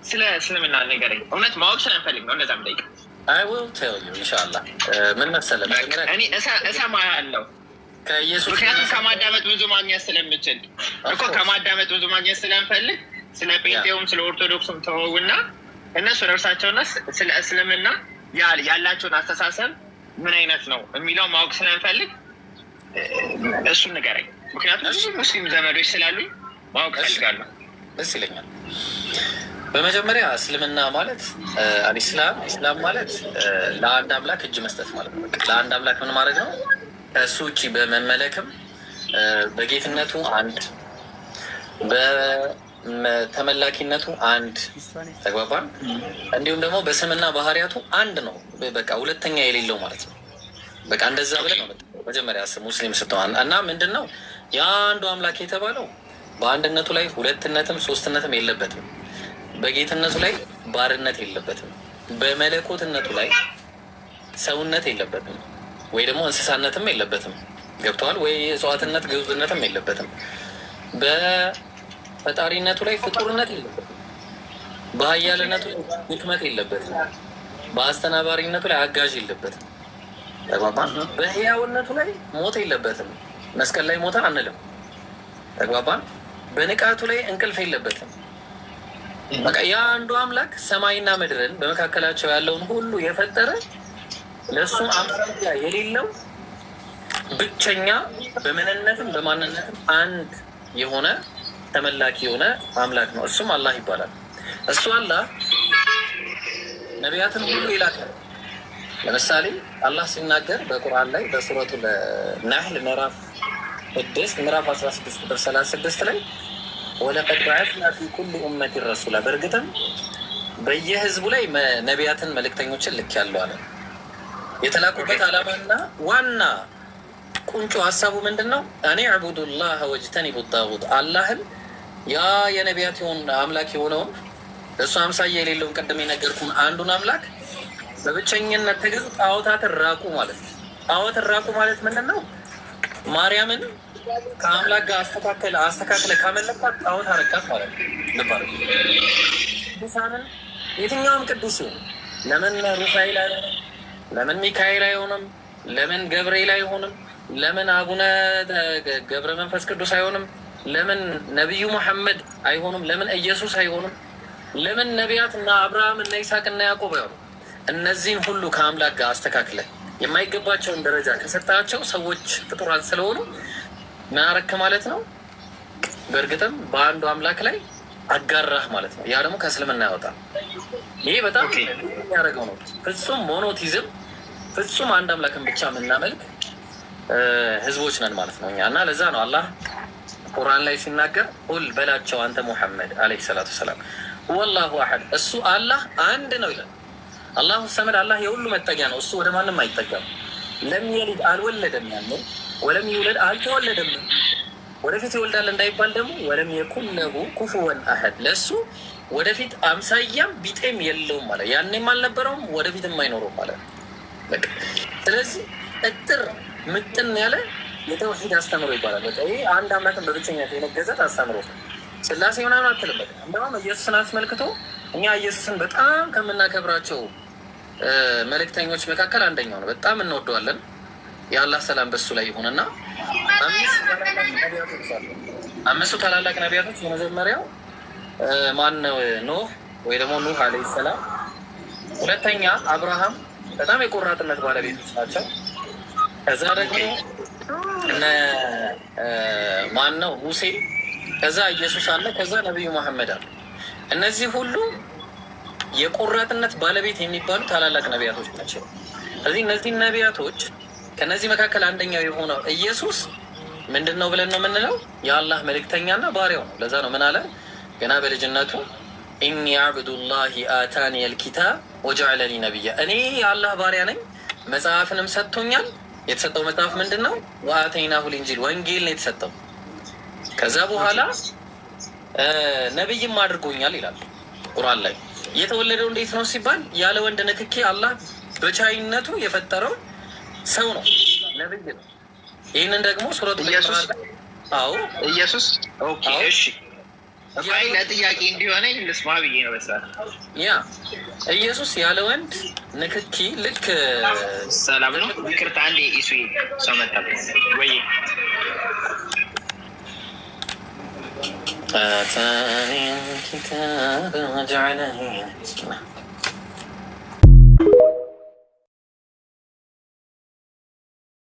ስለ እስልምና ንገረኝ። እውነት ማወቅ ስለምፈልግ ነው እንደዛ የምጠይቅህ። I will tell you ኢንሻአላህ። ምን መሰለህ፣ መጀመሪያ እኔ እሰማሃለሁ። ከኢየሱስ ምክንያቱም ከማዳመጥ ብዙ ማግኘት ስለምችል እኮ፣ ከማዳመጥ ብዙ ማግኘት ስለምፈልግ፣ ስለ ጴንጤውም ስለ ኦርቶዶክሱም ተወውና እነሱን እርሳቸውና ስለ እስልምና ያላቸውን አስተሳሰብ ምን አይነት ነው የሚለው ማወቅ ስለምፈልግ እሱን ንገረኝ። ምክንያቱም ብዙ ሙስሊም ዘመዶች ስላሉኝ ማወቅ እፈልጋለሁ። ደስ ይለኛል። በመጀመሪያ እስልምና ማለት፣ አልኢስላም፣ ኢስላም ማለት ለአንድ አምላክ እጅ መስጠት ማለት ነው። ለአንድ አምላክ ምን ማድረግ ነው? ከእሱ ውጭ በመመለክም በጌትነቱ አንድ፣ በተመላኪነቱ አንድ፣ ተግባባን። እንዲሁም ደግሞ በስምና ባህሪያቱ አንድ ነው። በቃ ሁለተኛ የሌለው ማለት ነው። በቃ እንደዛ ብለህ ነው መጀመሪያ ሙስሊም ስትሆን። እና ምንድን ነው የአንዱ አምላክ የተባለው? በአንድነቱ ላይ ሁለትነትም ሶስትነትም የለበትም። በጌትነቱ ላይ ባርነት የለበትም። በመለኮትነቱ ላይ ሰውነት የለበትም፣ ወይ ደግሞ እንስሳነትም የለበትም። ገብቶሃል ወይ? እጽዋትነት ግዑዝነትም የለበትም። በፈጣሪነቱ ላይ ፍጡርነት የለበትም። በሀያልነቱ ላይ ድክመት የለበትም። በአስተናባሪነቱ ላይ አጋዥ የለበትም። ተግባባን። በህያውነቱ ላይ ሞት የለበትም። መስቀል ላይ ሞተ አንልም። ተግባባን። በንቃቱ ላይ እንቅልፍ የለበትም። በቃ የአንዱ አምላክ ሰማይና ምድርን በመካከላቸው ያለውን ሁሉ የፈጠረ፣ ለእሱ አምሳያ የሌለው፣ ብቸኛ፣ በምንነትም በማንነትም አንድ የሆነ ተመላኪ የሆነ አምላክ ነው። እሱም አላህ ይባላል። እሱ አላህ ነቢያትን ሁሉ ይላካል። ለምሳሌ አላህ ሲናገር በቁርአን ላይ በሱረቱ ናህል ምዕራፍ 6፣ ምዕራፍ 16 ቁጥር 36 ላይ ولقد بعثنا في كل أمة رسولا፣ በእርግጥም በየህዝቡ ላይ ነቢያትን መልእክተኞችን ልኬያለሁ አለ። የተላኩበት ዓላማና ዋና ቁንጮ ሀሳቡ ምንድን ነው? أن اعبدوا الله واجتنبوا الطاغوت፣ አላህን፣ ያ የነቢያት የሆን አምላክ የሆነውን፣ እሱ አምሳያ የሌለውን፣ ቅድም የነገርኩህን አንዱን አምላክ በብቸኝነት ተገዙ፣ ጣዖታትን ራቁ ማለት ነው። ጣዖትን ራቁ ማለት ምንድን ነው? ማርያምን ከአምላክ ጋር አስተካክለ ካመለካት ጣዖት አረካት ማለት ነው። ልብ አድርጉ። ቅዱሳንን የትኛውም ቅዱስ ይሁን ለምን ሩፋኤል አይሆንም? ለምን ሚካኤል አይሆንም? ለምን ገብርኤል አይሆንም? ለምን አቡነ ገብረ መንፈስ ቅዱስ አይሆንም? ለምን ነቢዩ መሐመድ አይሆኑም? ለምን ኢየሱስ አይሆኑም? ለምን ነቢያት እና አብርሃም እና ይስሐቅ እና ያዕቆብ አይሆኑም? እነዚህን ሁሉ ከአምላክ ጋር አስተካክለ የማይገባቸውን ደረጃ ከሰጣቸው ሰዎች ፍጡራን ስለሆኑ ምን አረክ ማለት ነው? በእርግጥም በአንዱ አምላክ ላይ አጋራህ ማለት ነው። ያ ደግሞ ከእስልምና ያወጣል። ይሄ በጣም የሚያደርገው ነው። ፍጹም monotheism፣ ፍጹም አንድ አምላክን ብቻ የምናመልክ ህዝቦች ነን ማለት ነው እኛ። እና ለዛ ነው አላህ ቁርአን ላይ ሲናገር قل በላቸው አንተ ሙሐመድ عليه الصلاة والسلام هو الله أحد፣ እሱ አላህ አንድ ነው ይላል። الله الصمد፣ አላህ የሁሉ መጠጊያ ነው። እሱ ወደ ማንም አይጠጋም። لم يلد አልወለደም፣ ያለው ولم يولد አልተወለደም። ወደፊት ይወልዳል እንዳይባል ደግሞ ولم يكن له كفوا أحد፣ ለእሱ ወደፊት አምሳያም ቢጤም የለውም ማለት፣ ያኔም አልነበረውም ወደፊትም አይኖረውም ማለት ነው። ስለዚህ እጥር ምጥን ያለ የተውሂድ አስተምሮ ይባላል። በቃ ይሄ አንድ አምላክን በብቸኝነት የመገዛት አስተምሮ፣ ስላሴ ምናምን አትልም። በቃ እንደውም ኢየሱስን አስመልክቶ እኛ ኢየሱስን በጣም ከምናከብራቸው መልእክተኞች መካከል አንደኛው ነው። በጣም እንወደዋለን። የአላህ ሰላም በሱ ላይ ይሁንና አምስት ታላላቅ ነቢያቶች አሉ። አምስቱ ታላላቅ ነቢያቶች የመጀመሪያው ማን ነው? ኖህ ወይ ደግሞ ኑህ عليه السلام። ሁለተኛ አብርሃም፣ በጣም የቆራጥነት ባለቤቶች ናቸው። ከዛ ደግሞ እነ ማን ነው? ሙሴ። ከዛ ኢየሱስ አለ። ከዛ ነቢዩ መሐመድ አለ። እነዚህ ሁሉ የቆራጥነት ባለቤት የሚባሉ ታላላቅ ነቢያቶች ናቸው። ስለዚህ እነዚህ ነቢያቶች ከነዚህ መካከል አንደኛው የሆነው ኢየሱስ ምንድን ነው ብለን ነው የምንለው? የአላህ መልእክተኛና ባሪያው ነው። ለዛ ነው ምን አለ ገና በልጅነቱ? إني عبد الله آتاني الكتاب وجعلني نبيا፣ እኔ የአላህ ባሪያ ነኝ፣ መጽሐፍንም ሰጥቶኛል። የተሰጠው መጽሐፍ ምንድን ነው? وآتيناه الإنجيل፣ ወንጌል ነው የተሰጠው። ከዛ በኋላ ነብይም አድርጎኛል ይላል ቁርአን ላይ። የተወለደው እንዴት ነው ሲባል ያለ ወንድ ንክኪ አላህ በቻይነቱ የፈጠረው ሰው ነው፣ ነብይ ነው። ይህንን ደግሞ ሱረቱ ኢየሱስ? አዎ። ኢየሱስ፣ okay፣ እሺ። ለጥያቄ እንዲሆነ ልስማ ብዬ ነው። በስርዓት። Yeah፣ ኢየሱስ ያለ ወንድ ንክኪ ልክ ሰላም ነው። ይቅርታ አንዴ ኢሱ ሰው መጣብኝ ወይ? آتاني الكتاب وجعلني